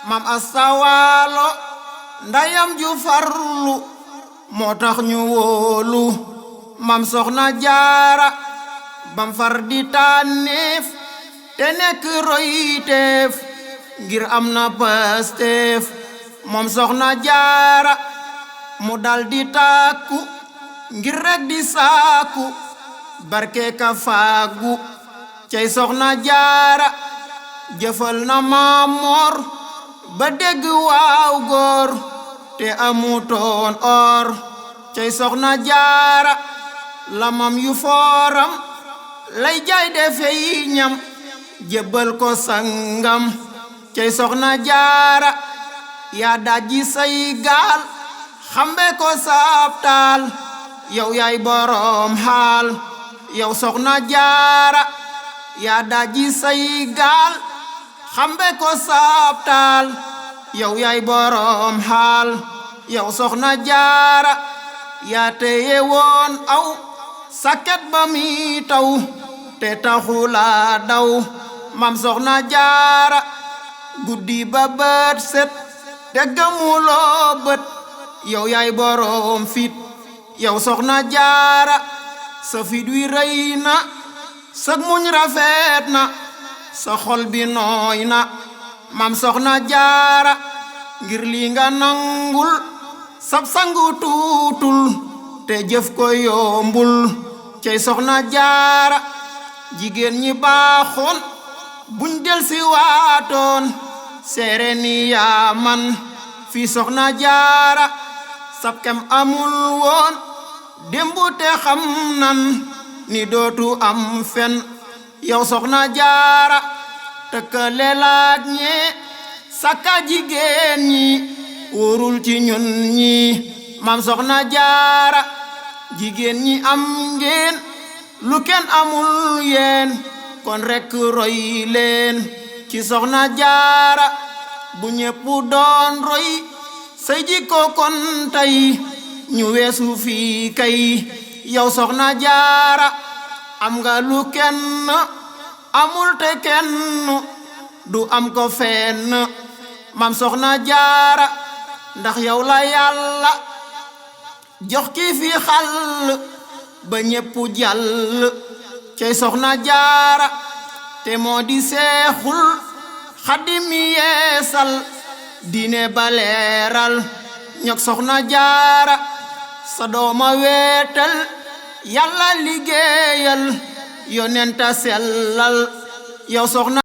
mam astawaalo ndayam ju farlu moo tax ñu wóolu mam soxna jaara bam far di tànneef te nekk royteef ngir am na pasteef moom soxna jaara mu dal di tàkku ngir rek di saaku barke ka faagu cey soxna jaara jëfal na Maamoor ba dégg waaw góor te amutoon or cey soxna jaara lamam yu fooram lay jaay defey ñam jébbal ko sangam cey soxna jaara yaa dajji say gaal xambe ko saabtaal yow yaay boroom xaal yow soxna jaara yaa dajji say gaal xambe ko saabtaal yow yaay boroom xaal yow soxna jaara yaa teye woon aw sakket ba mi taw te taxula daw mam soxna jaara guddi ba bët set te gëmuloo bët yow yaay boroom fit yow soxna jaara sa fit wi rëy na sa muñ rafet na sa xol bi nooy na mam soxna jaara ngir li nga nangul sab sangu tuutul te jëf ko yombul cey soxna jaara jigéen ñi baaxoon buñ del si waatoon seere ni yaa man fi soxna jaara sab kem amul woon démbu te xam nan ni dootu am fen yow soxna jaara tëkkale laak ñee sakka jigéen ñi wóorul ci ñun ñi mam soxna jaara jigéen ñi am ngeen lu kenn amul yeen kon rekk roy leen ci soxna jaara bu ñépp doon roy say jikko kon tey ñu weesu fii kay yow soxna jaara am nga lu kenn amul te kenn du am ko fenn mam soxna jaara ndax yow la yàlla jox ki fi xal ba ñépp jàll cey soxna jaara te moo di seexul xadim yeesal diine baleeral ñok soxna jaara sa dooma weetal yàlla liggéeyal yonenta sellal yow soxna